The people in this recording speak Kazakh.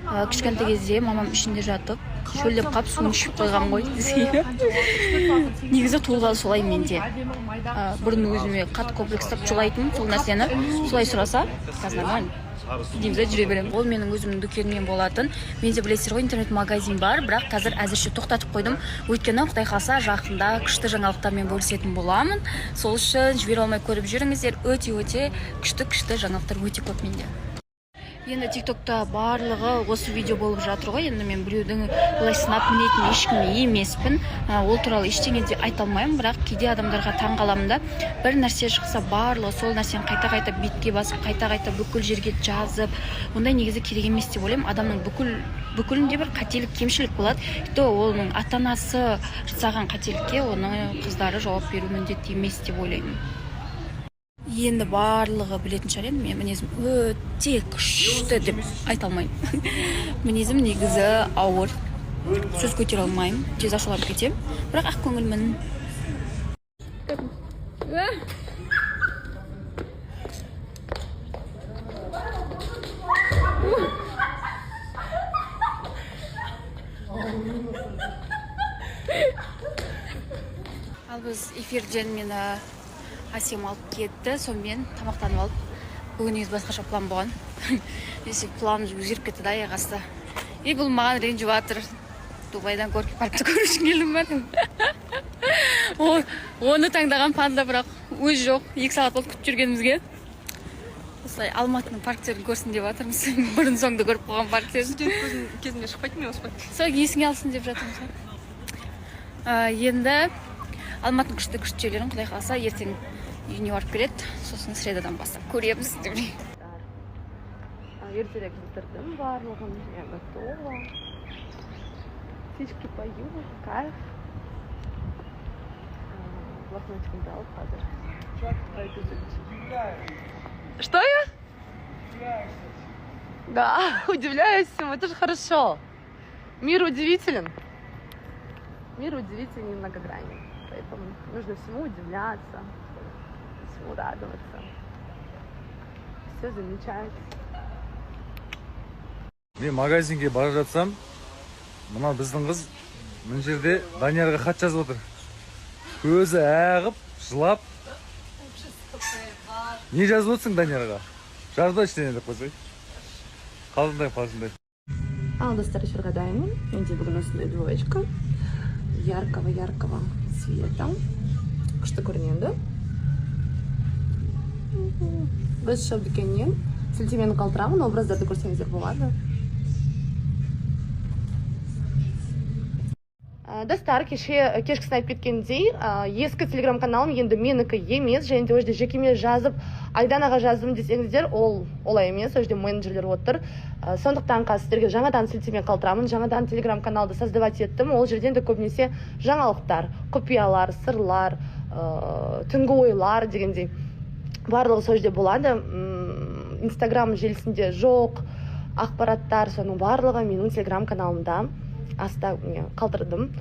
Кішкентай кезде мамам ішінде жатып, шөлдеп қалып, суын ішіп қойған ғой. Негізі туылғалы солай менде. Бұрын өзіме қатты комплекстап жылайтынмын сол нәрсені. Солай сұраса, қазір нормально дейміз да, жүре беремін. Ол менің өзімнің дүкенімнен болатын. Менде, білесіздер ғой, интернет магазин бар, бірақ қазір әзірше тоқтатып қойдым, өйткені, құдай қаласа, жақында күшті жаңалықтармен бөлісетін боламын. Сол үшін жібере алмай көріп жүріңіздер. Өте, өте күшті, күшті жаңалықтар өте көп менде. Енді ТикТокта барлығы осы видео болып жатыр ғой. Енді мен біреудің олай сынап мінетін ешкім емеспін. Ол туралы ештеңе де айта алмаймын, бірақ кейде адамдарға таң қаламын да. Бір нәрсе шықса, барлығы сол нәрсені қайта қайта бетке басып, қайта қайта бүкіл жерге жазып, ондай негізі керек емес деп ойлаймын. Адамның бүкілінде бір қателік, кемшілік болады. И то оның ата анасы жасаған қателікке оның қыздары жауап беру міндетті емес деп ойлаймын. Енді барлығы білетін шығар, енді менің мінезім өте күшті деп айта алмаймын. Мінезім негізі ауыр, сөз көтере алмаймын, тез ашуланып кетемін, бірақ ақ көңілмін. Ал біз эфирден, мені Әсем алып кетті, сонымен тамақтанып алып. Бүгін негізі басқаша план болған десек, план өзгеріп кетті да аяқ асты. И бұл маған ренжіп жатыр: «Дубайдан Горький паркті көру үшін келдім ба?» – деп. Оны таңдаған панда, бірақ өзі жоқ. 2 сағат болды күтіп жүргенімізге. Осылай Алматының парктерін көрсін деп жатырмыз, бұрын соңды көріп қойған парктерін. Студент кезімде шықпайтын мен осы паркке. Сол есіңе алсын деп жатырмыз ғой. Енді Алматының күшті күшті жерлерін, құдай қаласа, ертең үйіне барып келеді, сосын средадан бастап көреміз деп. Ертерек бітірдім барлығын, я готова. Птички поют, кайф. Блокнотигімді алып, қазір пойду. Что я? Да, удивляюсь всему, это же хорошо. Мир удивителен. Мир удивителен и многогранен. Поэтому нужно всему удивляться, всему радоваться, все замечать. Мен магазинге бара жатсам, мына біздің қыз мына жерде Даниярға хат жазып отыр, көзі ағып, жылап. Не жазып отырсың Даниярға? Жазба ештеңе деп қойсай. Қалжыңдаймын, қалжыңдаймын. Ал, достар, эфирға дайынмын. Менде бүгін осындай двоечка яркого-яркого цвета. Күшті көрінеді. Біз шоп дүкенінен, сілтемені қалдырамын, образдарды көрсеңіздер болады. Достар, кеше кешкісін айтып кеткендей, ескі телеграм каналым енді менікі емес және де ол жерде жекеме жазып, Айданаға жаздым десеңіздер, ол олай емес, ол жерде менеджерлер отыр. Сондықтан қазір сіздерге жаңадан сілтеме қалдырамын. Жаңадан телеграм каналды создавать еттім. Ол жерден де көбінесе жаңалықтар, құпиялар, сырлар, түнгі ойлар дегендей, барлығы сол жерде болады. Инстаграм желісінде жоқ ақпараттар, соның барлығы менің телеграм каналымда, аста не қалдырдым.